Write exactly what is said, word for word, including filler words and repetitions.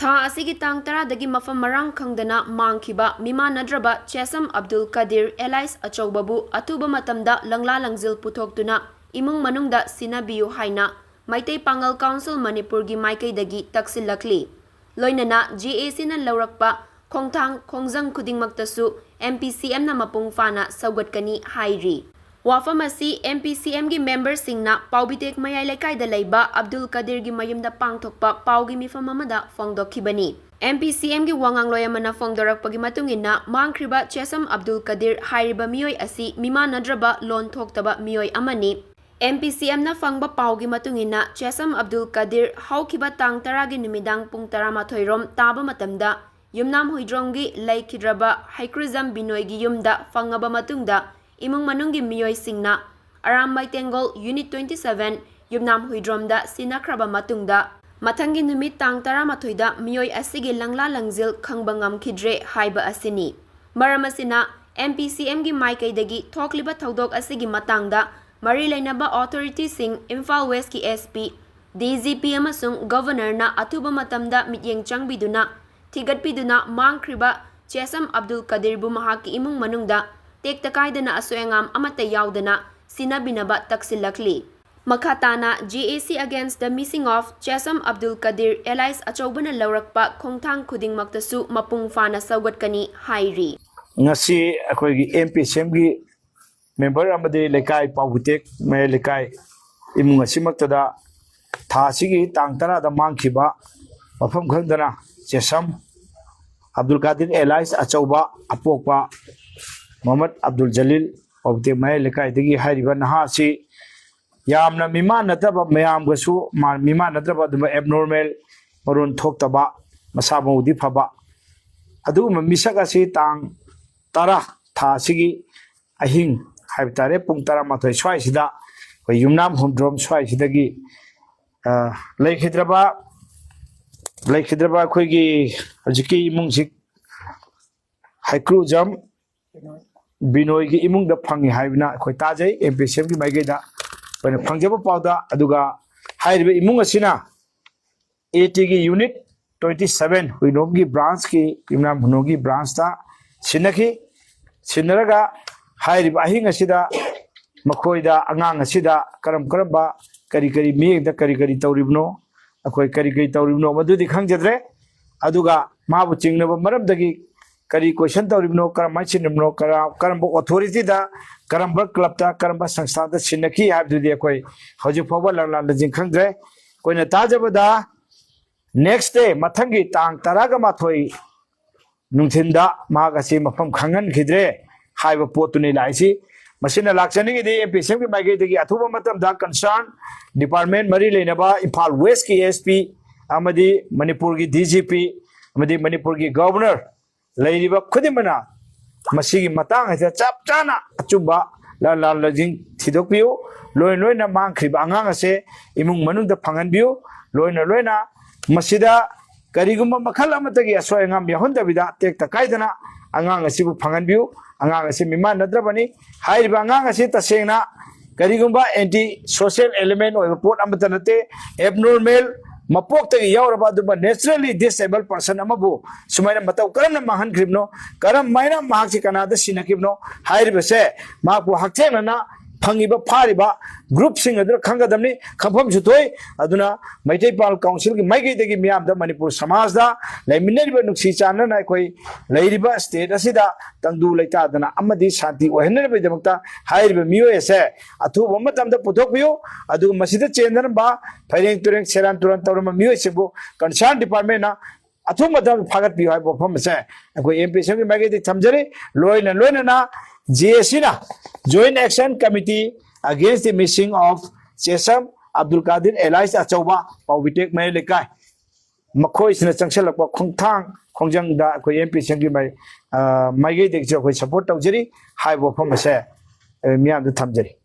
ꯊꯥ ꯑꯁꯤꯒꯤ ꯇꯥꯡ ꯇꯔꯥꯗꯒꯤ ꯃꯐꯝ ꯃꯔꯥꯡ ꯈꯪꯗꯅ ꯃꯥꯡꯈꯤꯕ ꯃꯤꯃꯥꯟꯅꯗ꯭ꯔꯕ ꯆꯦꯁꯝ ꯑꯕꯗꯨꯜ ꯀꯗꯤꯔ alias ꯑꯆꯧꯕꯕꯨ ꯑꯊꯨꯕ ꯃꯇꯝꯗ ꯂꯪꯂꯥ ꯂꯪꯖꯤꯜ ꯄꯨꯊꯣꯛꯇꯨꯅ ꯏꯃꯨꯡ ꯃꯅꯨꯡꯗ ꯁꯤꯟꯅꯕꯤꯌꯨ ꯍꯥꯏꯅ ꯃꯩꯇꯩ ꯄꯥꯉꯜ ꯀꯥꯎꯟꯁꯤꯜ ꯃꯅꯤꯄꯨꯔꯒꯤ ꯃꯥꯏꯀꯩꯗꯒꯤ ꯇꯛꯁꯤꯜꯂꯛꯂꯤ꯫ ꯂꯣꯏꯅꯅ JACꯅ ꯂꯧꯔꯛꯄ ꯈꯣꯡꯊꯥꯡ ꯈꯣꯡꯖꯪ ꯈꯨꯗꯤꯡꯃꯛꯇꯁꯨ MPCMꯅ ꯃꯄꯨꯡ ꯐꯥꯅ ꯁꯧꯒꯠꯀꯅꯤ ꯍꯥꯏꯔꯤ꯫ ꯋꯥꯐꯝ ꯑꯁꯤ MPCMꯒꯤ ꯃꯦꯝꯕꯔꯁꯤꯡꯅ ꯄꯥꯎꯕꯤꯇꯦꯛ ꯃꯌꯥꯏ ꯂꯩꯀꯥꯏꯗ ꯂꯩꯕ ꯑꯕꯗꯨꯜ ꯀꯗꯤꯔꯒꯤ ꯃꯌꯨꯝꯗ ꯄꯥꯡꯊꯣꯛꯄ ꯄꯥꯎꯒꯤ ꯃꯤꯐꯝ ꯑꯃꯗ ꯐꯣꯡꯗꯣꯛꯈꯤꯕꯅꯤ꯫ MPCMꯒꯤ ꯋꯥꯉꯥꯡꯂꯣꯏ ꯑꯃꯅ ꯐꯣꯡꯗꯣꯔꯛꯄꯒꯤ ꯃꯇꯨꯡ ꯏꯟꯅ, ꯃꯥꯡꯈ꯭ꯔꯤꯕ ꯆꯦꯁꯝ ꯑꯕꯗꯨꯜ ꯀꯗꯤꯔ ꯍꯥꯏꯔꯤꯕ ꯃꯤꯑꯣꯏ ꯑꯁꯤ ꯃꯤꯃꯥꯟꯅꯗ꯭ꯔꯕ ꯂꯣꯟ ꯊꯣꯛꯇꯕ ꯃꯤꯑꯣꯏ ꯑꯃꯅꯤ꯫ MPCMꯅ ꯐꯪꯕ ꯄꯥꯎꯒꯤ ꯃꯇꯨꯡ ꯏꯟꯅ, ꯆꯦꯁꯝ ꯑꯕꯗꯨꯜ ꯀꯗꯤꯔ ꯍꯧꯈꯤꯕ ꯇꯥꯡ ꯇꯔꯥꯒꯤ ꯅꯨꯃꯤꯗꯥꯡ ꯄꯨꯡ ꯇꯔꯥꯃꯥꯊꯣꯏ ꯔꯣꯝ ꯇꯥꯕ ꯃꯇꯝꯗ ꯌꯨꯝꯅꯥꯝ ꯍꯨꯏꯗ꯭ꯔꯣꯝꯒꯤ ꯂꯩꯈꯤꯗ꯭ꯔꯕ ꯍꯩꯀ꯭ꯔꯨꯖꯝ ꯕꯤꯅꯣꯏꯒꯤ ꯌꯨꯝꯗ ꯐꯪꯉꯕ ꯃꯇꯨꯡꯗ, ꯏꯃꯨꯡ ꯃꯅꯨꯡꯒꯤ ꯃꯤꯑꯣꯏꯁꯤꯡꯅ ꯑꯔꯥꯝꯕꯥꯏ ꯇꯦꯡꯒꯣꯜ Unit twenty seven ꯌꯨꯝꯅꯥꯝ ꯍꯨꯏꯗ꯭ꯔꯣꯝꯗ ꯁꯤꯟꯅꯈ꯭ꯔꯕ ꯃꯇꯨꯡꯗ, ꯃꯊꯪꯒꯤ ꯅꯨꯃꯤꯠ ꯇꯥꯡ ꯇꯔꯥꯃꯥꯊꯣꯏꯗ ꯃꯤꯑꯣꯏ ꯑꯁꯤꯒꯤ ꯂꯪꯂꯥ ꯂꯪꯖꯤꯜ ꯈꯪꯕ ꯉꯝꯈꯤꯗ꯭ꯔꯦ ꯍꯥꯏꯕ ꯑꯁꯤꯅꯤ꯫ ꯃꯔꯝ ꯑꯁꯤꯅ, MPCMꯒꯤ ꯃꯥꯏꯀꯩꯗꯒꯤ ꯊꯣꯛꯂꯤꯕ ꯊꯧꯗꯣꯛ ꯑꯁꯤꯒꯤ ꯃꯇꯥꯡꯗ ꯃꯔꯤ ꯂꯩꯅꯕ ꯑꯣꯊꯣꯔꯤꯇꯤꯁꯤꯡ, ꯏꯝꯐꯥꯜ ꯋꯦꯁꯀꯤ SP, DGP ꯑꯃꯁꯨꯡ ꯒꯕꯔꯅꯔꯅ ꯑꯊꯨꯕ ꯃꯇꯝꯗ ꯃꯤꯠꯌꯦꯡ ꯆꯪꯕꯤꯗꯨꯅ, ꯊꯤꯒꯠꯄꯤꯗꯨꯅ ꯃꯥꯡꯈ꯭ꯔꯤꯕ ꯆꯦꯁꯝ ꯑꯕꯗꯨꯜ ꯀꯗꯤꯔꯕꯨ ꯃꯍꯥꯛꯀꯤ ꯏꯃꯨꯡ ꯃꯅꯨꯡꯗ ꯇꯦꯛꯇ ꯀꯥꯏꯗꯅ ꯑꯁꯣꯏ ꯑꯉꯥꯝ ꯑꯃꯠꯇ ꯌꯥꯎꯗꯅ ꯁꯤꯟꯅꯕꯤꯅꯕ ꯇꯛꯁꯤꯜꯂꯛꯂꯤ꯫ ꯃꯈꯥ ꯇꯥꯅ JAC against the missing of ꯆꯦꯁꯝ Abdul Kadir alias ꯑꯆꯧꯕꯅ ꯂꯧꯔꯛꯄ ꯈꯣꯡꯊꯥꯡ ꯈꯨꯗꯤꯡꯃꯛꯇꯁꯨ ꯃꯄꯨꯡ ꯐꯥꯅ ꯁꯧꯒꯠꯀꯅꯤ ꯍꯥꯏꯔꯤ꯫ ꯉꯁꯤ ꯑꯩꯈꯣꯏꯒꯤ MPCMꯒꯤ ꯃꯦꯝꯕꯔ ꯑꯃꯗꯤ ꯂꯩꯀꯥꯏ ꯄꯥꯎꯕꯨꯇꯦꯛ ꯃꯌꯥꯏ ꯂꯩꯀꯥꯏ ꯏꯃꯨꯡ ꯑꯁꯤꯃꯛꯇꯗ ꯊꯥ ꯑꯁꯤꯒꯤ ꯇꯥꯡ ꯇꯔꯥꯗ ꯃꯥꯡꯈꯤꯕ ꯃꯐꯝ ꯈꯪꯗꯅ ꯆꯦꯁꯝ ꯑꯕꯗꯨꯜ ꯀꯥꯗꯤꯔ alias ꯑꯆꯧꯕ ꯑꯄꯣꯛꯄ ꯃꯣꯍꯝꯃꯗ ꯑꯕꯗꯨꯜ ꯖꯂꯤꯜ ꯄꯥꯎꯕꯨꯇꯦꯛ ꯃꯌꯥꯏ ꯂꯩꯀꯥꯏꯗꯒꯤ ꯍꯥꯏꯔꯤꯕ ꯅꯍꯥ ꯑꯁꯤ ꯌꯥꯝꯅ ꯃꯤꯃꯥꯟꯅꯗꯕ, ꯃꯌꯥꯝꯒꯁꯨ ꯃꯥ-, ꯃꯤꯃꯥꯟꯅꯗ꯭ꯔꯕ ꯑꯗꯨꯒ abnormal, ꯃꯔꯣꯟ ꯊꯣꯛꯇꯕ, ꯃꯁꯥ ꯃꯎꯗꯤ ꯐꯕ ꯑꯗꯨꯒꯨꯝꯕ ꯃꯤꯁꯛ ꯑꯁꯤ ꯇꯥꯡ ꯇꯔꯥ ꯊꯥ ꯑꯁꯤꯒꯤ ꯑꯍꯤꯡ ꯍꯥꯏꯕ ꯇꯥꯔꯦ, ꯄꯨꯡ ꯇꯔꯥꯃꯥꯊꯣꯏ ꯁ꯭ꯋꯥꯏꯁꯤꯗ ꯑꯩꯈꯣꯏ ꯌꯨꯝꯅꯥꯝ ꯍꯨꯝꯗ꯭ꯔꯣꯝ ꯁ꯭ꯋꯥꯏꯁꯤꯗꯒꯤ ꯑ, ꯂꯩꯈꯤꯗ꯭ꯔꯕ ꯂꯩꯈꯤꯗ꯭ꯔꯕ ꯑꯩꯈꯣꯏꯒꯤ ꯍꯧꯖꯤꯛꯀꯤ ꯏꯃꯨꯡꯁꯤ ꯍꯩꯀ꯭ꯔꯨꯖꯝ ꯕꯤꯅꯣꯏꯒꯤ ꯏꯃꯨꯡꯗ ꯐꯪꯉꯤ ꯍꯥꯏꯕꯅ ꯑꯩꯈꯣꯏ ꯇꯥꯖꯩ꯫ MPCMꯒꯤ ꯃꯥꯏꯀꯩꯗ ꯑꯩꯈꯣꯏꯅ ꯐꯪꯖꯕ ꯄꯥꯎꯗ꯫ ꯑꯗꯨꯒ ꯍꯥꯏꯔꯤꯕ ꯏꯃꯨꯡ ꯑꯁꯤꯅ ATꯒꯤ Unit ꯇ꯭ꯋꯦꯟꯇꯤ ꯁꯚꯦꯟ ꯍꯨꯏꯅꯣꯝꯒꯤ ꯕ꯭ꯔꯥꯟꯁꯀꯤ, ꯌꯨꯝꯅꯥꯝ ꯍꯨꯏꯅꯣꯝꯒꯤ ꯕ꯭ꯔꯥꯟꯁꯇ ꯁꯤꯟꯅꯈꯤ꯫ ꯁꯤꯟꯅꯔꯒ ꯍꯥꯏꯔꯤꯕ ꯑꯍꯤꯡ ꯑꯁꯤꯗ ꯃꯈꯣꯏꯗ, ꯑꯉꯥꯡ ꯑꯁꯤꯗ ꯀꯔꯝ ꯀꯔꯝꯕ, ꯀꯔꯤ ꯀꯔꯤ ꯃꯤꯠꯌꯦꯡꯗ ꯀꯔꯤ ꯀꯔꯤ ꯇꯧꯔꯤꯕꯅꯣ, ꯑꯩꯈꯣꯏ ꯀꯔꯤ ꯀꯔꯤ ꯇꯧꯔꯤꯕꯅꯣ, ꯃꯗꯨꯗꯤ ꯈꯪꯖꯗ꯭ꯔꯦ꯫ ꯑꯗꯨꯒ ꯃꯥꯕꯨ ꯆꯤꯡꯅꯕ ꯃꯔꯝꯗꯒꯤ ꯀꯔꯤ ꯀꯣꯏꯁꯟ ꯇꯧꯔꯤꯕꯅꯣ, ꯀꯔꯝꯍꯥꯏꯅ ꯁꯤꯟꯅꯕꯅꯣ, ꯀꯔꯝꯕ ꯑꯣꯊꯣꯔꯤꯇꯤꯗ, ꯀꯔꯝꯕ ꯀ꯭ꯂꯕꯇ, ꯀꯔꯝꯕ ꯁꯪꯁꯊꯥꯟꯗ ꯁꯤꯟꯅꯈꯤ ꯍꯥꯏꯕꯗꯨꯗꯤ ꯑꯩꯈꯣꯏ ꯍꯧꯖꯤꯛ ꯐꯥꯎꯕ ꯂꯥꯟ ꯂꯥꯟꯗ ꯈꯪꯗ꯭ꯔꯦ꯫ ꯑꯩꯈꯣꯏꯅ ꯇꯥꯖꯕꯗ, ꯅꯦꯛꯁ ꯗꯦ, ꯃꯊꯪꯒꯤ ꯇꯥꯡ ꯇꯔꯥꯒ ꯃꯥꯊꯣꯏ ꯅꯨꯡꯊꯤꯟꯗ ꯃꯍꯥꯛ ꯑꯁꯤ ꯃꯐꯝ ꯈꯪꯍꯟꯈꯤꯗ꯭ꯔꯦ ꯍꯥꯏꯕ ꯄꯣꯠꯇꯨꯅꯤ ꯂꯥꯛꯏꯁꯤ꯫ ꯃꯁꯤꯅ ꯂꯥꯛꯆꯅꯤꯡꯉꯤꯗꯤ ꯑꯦꯝ ꯄꯤ ꯁꯤ ꯑꯦꯝꯒꯤ ꯃꯥꯏꯀꯩꯗꯒꯤ ꯑꯊꯨꯕ ꯃꯇꯝꯗ ꯀꯟꯁꯔꯟ ꯗꯤꯄꯥꯔꯠꯃꯦꯟ ꯃꯔꯤ ꯂꯩꯅꯕ ꯏꯝꯐꯥꯜ ꯋꯦꯁꯀꯤ ꯑꯦꯁ ꯄꯤ ꯑꯃꯗꯤ ꯃꯅꯤꯄꯨꯔꯒꯤ ꯗꯤ ꯖꯤ ꯄꯤ ꯑꯃꯗꯤ ꯃꯅꯤꯄꯨꯔꯒꯤ ꯒꯕꯔꯅꯔ ꯂꯩꯔꯤꯕ ꯈꯨꯗꯤꯡꯃꯛꯅ ꯃꯁꯤꯒꯤ ꯃꯇꯥꯡ ꯑꯁꯤꯗ ꯆꯞ ꯆꯥꯅ ꯑꯆꯨꯝꯕ ꯂꯥꯟ ꯂꯥꯟꯂꯣꯏꯁꯤꯡ ꯊꯤꯗꯣꯛꯄꯤꯌꯨ꯫ ꯂꯣꯏꯅ ꯂꯣꯏꯅ ꯃꯥꯡꯈ꯭ꯔꯤꯕ ꯑꯉꯥꯡ ꯑꯁꯦ ꯏꯃꯨꯡ ꯃꯅꯨꯡꯗ ꯐꯪꯍꯟꯕꯤꯌꯨ꯫ ꯂꯣꯏꯅ ꯂꯣꯏꯅ ꯃꯁꯤꯗ ꯀꯔꯤꯒꯨꯝꯕ ꯃꯈꯜ ꯑꯃꯠꯇꯒꯤ ꯑꯁꯣꯏ ꯑꯉꯥꯝ ꯌꯥꯎꯍꯟꯗꯕꯤꯗ ꯇꯦꯛꯇ ꯀꯥꯏꯗꯅ ꯑꯉꯥꯡ ꯑꯁꯤꯕꯨ ꯐꯪꯍꯟꯕꯤꯌꯨ꯫ ꯑꯉꯥꯡ ꯑꯁꯤ ꯃꯤꯃꯥꯟꯅꯗ꯭ꯔꯕꯅꯤ꯫ ꯍꯥꯏꯔꯤꯕ ꯑꯉꯥꯡ ꯑꯁꯤ ꯇꯁꯦꯡꯅ ꯀꯔꯤꯒꯨꯝꯕ ꯑꯦꯟꯇꯤ ꯁꯣꯁꯤꯌꯦꯜ ꯑꯦꯂꯤꯃꯦꯟ ꯑꯣꯏꯕ ꯄꯣꯠ ꯑꯃꯠꯇ ꯅꯠꯇꯦ꯫ ꯑꯦꯕꯅꯣꯔꯃꯦꯜ, ꯃꯄꯣꯛꯇꯒꯤ ꯌꯥꯎꯔꯕ ꯑꯗꯨꯒꯨꯝꯕ ꯅꯦꯆꯔꯦꯜꯂꯤ ꯗꯤꯁꯑꯦꯕꯜ ꯄꯔꯁꯟ ꯑꯃꯕꯨ ꯁꯨꯃꯥꯏꯅ ꯃꯇꯧ ꯀꯔꯝꯅ ꯃꯥꯡꯍꯟꯈ꯭ꯔꯤꯕꯅꯣ, ꯀꯔꯝꯃꯥꯏꯅ ꯃꯍꯥꯛꯁꯤ ꯀꯅꯥꯗ ꯁꯤꯟꯅꯈꯤꯕꯅꯣ ꯍꯥꯏꯔꯤꯕꯁꯦ ꯃꯍꯥꯛꯄꯨ ꯍꯛꯊꯦꯡꯅꯅ ꯐꯪꯉꯤꯕ ꯐꯥꯔꯤꯕ ꯒ꯭ꯔꯨꯞꯁꯤꯡ ꯑꯗꯨꯅ ꯈꯪꯒꯗꯕꯅꯤ꯫ ꯈꯪꯐꯝꯁꯨ ꯊꯣꯛꯏ꯫ ꯑꯗꯨꯅ ꯃꯩꯇꯩ ꯄꯥꯎꯜ ꯀꯥꯎꯟꯁꯤꯜꯒꯤ ꯃꯥꯏꯀꯩꯗꯒꯤ ꯃꯤꯌꯥꯝꯗ ꯃꯅꯤꯄꯨꯔ ꯁꯃꯥꯖꯗ ꯂꯩꯃꯤꯟꯅꯔꯤꯕ ꯅꯨꯡꯁꯤ ꯆꯥꯟꯅꯅ ꯑꯩꯈꯣꯏ ꯂꯩꯔꯤꯕ ꯁ꯭ꯇꯦꯠ ꯑꯁꯤꯗ ꯇꯪꯗꯨ ꯂꯩꯇꯥꯗꯅ ꯑꯃꯗꯤ ꯁꯥꯟꯇꯤ ꯑꯣꯏꯍꯟꯅꯕꯒꯤꯗꯃꯛꯇ ꯍꯥꯏꯔꯤꯕ ꯃꯤꯑꯣꯏ ꯑꯁꯦ ꯑꯊꯨꯕ ꯃꯇꯝꯗ ꯄꯨꯊꯣꯛꯄꯤꯌꯨ꯫ ꯑꯗꯨꯒ ꯃꯁꯤꯗ ꯆꯦꯟꯅꯔꯝꯕ ꯐꯩꯔꯦꯡ ꯇꯨꯔꯦꯡ ꯁꯦꯔꯥꯟ ꯇꯨꯔꯥꯟ ꯇꯧꯔꯝꯕ ꯃꯤꯑꯣꯏꯁꯤꯡꯕꯨ ꯀꯟꯁꯔꯟ ꯗꯤꯄꯥꯔꯠꯃꯦꯟꯅ ꯑꯊꯨꯕ ꯃꯇꯝꯗ ꯐꯥꯒꯠꯄꯤꯌꯨ ꯍꯥꯏꯕ ꯋꯥꯐꯝ ꯑꯁꯦ ꯑꯩꯈꯣꯏ ꯑꯦꯝ ꯄꯤ ꯁꯤ ꯑꯦꯝꯒꯤ ꯃꯥꯏꯀꯩꯗꯒꯤ ꯊꯝꯖꯔꯤ꯫ ꯂꯣꯏꯅ ꯂꯣꯏꯅꯅ ꯖꯦ ꯑꯦ ꯁꯤꯅ, Joint Action Committee Against the Missing of ꯆꯦꯁꯝ Abdul ꯀꯥꯗꯤꯔ alias ꯑꯆꯧꯕ, ꯄꯥꯎꯕꯤꯇꯦꯛ ꯃꯌꯥꯏ ꯂꯩꯀꯥꯏ, ꯃꯈꯣꯏꯁꯤꯅ ꯆꯪꯁꯤꯜꯂꯛꯄ ꯈꯣꯡꯊꯥꯡ ꯈꯣꯡꯖꯪꯗ ꯑꯩꯈꯣꯏ ꯑꯦꯝ ꯄꯤ ꯁꯤ ꯑꯦꯝꯒꯤ ꯃꯥꯏ-, ꯑ, ꯃꯥꯏꯀꯩꯗꯒꯤꯁꯨ ꯑꯩꯈꯣꯏ ꯁꯄꯣꯔꯠ ꯇꯧꯖꯔꯤ ꯍꯥꯏꯕ ꯋꯥꯐꯝ ꯑꯁꯦ, ꯑ, ꯃꯤꯌꯥꯝꯗ ꯊꯝꯖꯔꯤ꯫